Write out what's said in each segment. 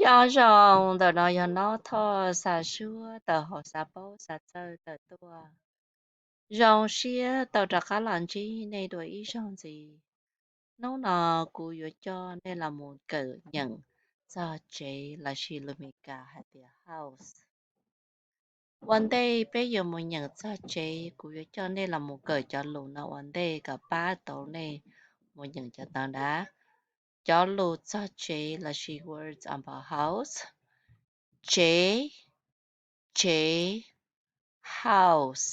Nyob zoo, ntawm no yog Nob Thoj xa suab tawm hauv xav paub xav txawj tawm tuaj. Zoo siab tau rov qab los ntsib nej dua ib zaug ntxiv. Hnub no kuv yuav coj nej los mus kawm nyeem txog tsev lossis lus Meskas hais tias house. Ua ntej peb yuav mus nyeem txog tsev, kuv yuav coj nej los mus kawm cov lus no ua ntej kom pab tau nej mus nyeem cov ntawd ntag. Cov lus txog tsev lossis words about house. Tsev, tsev, house.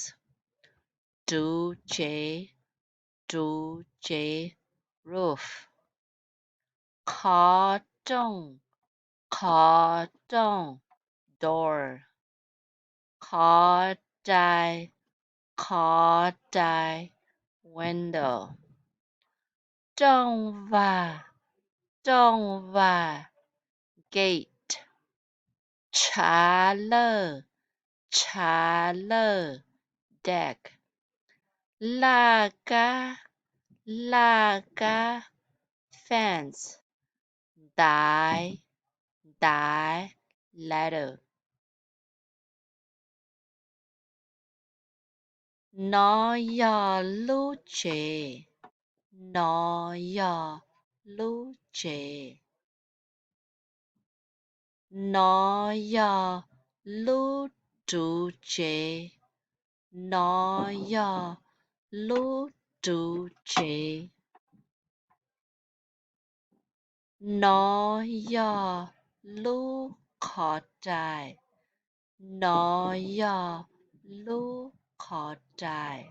Ruv tsev, ruv tsev, roof. Qhov rooj, qhov rooj, door. Qhov rai, qhov rai, window. Rooj vag, rooj vag, gate. Tshav lawj, tshav lawj, deck. Laj kab, laj kab, fence. Ntaiv, ntaiv, ladder. Nov yog lub tsev, nov yog lub tsev. Nov yog lub ruv tsev, nov yog lub ruv tsev. Nov yog lub qhov rai, nov yog lub qhov rai.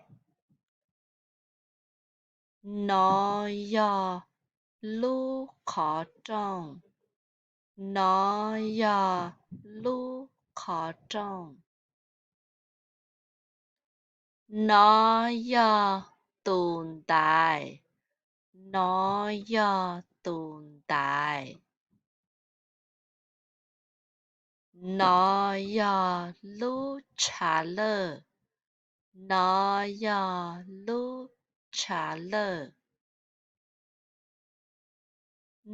Nov yog lub qhov rooj, nov yog lub qhov rooj. Nov yog tus ntaiv, nov yog tus ntaiv. Nov yog lub tshav lawj, nov yog lub tshav lawj.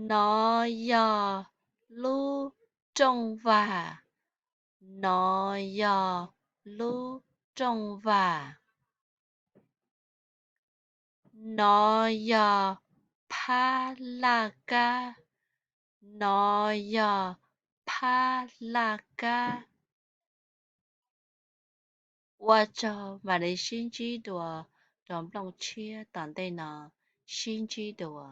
Nov yog lub rooj vag, nov yog lub rooj vag. Nov yog phab laj kab, nov yog phab laj kab. Ua tsaug, mam li sib ntsib dua rau nplooj tshiab tom ntej no, sib ntsib dua.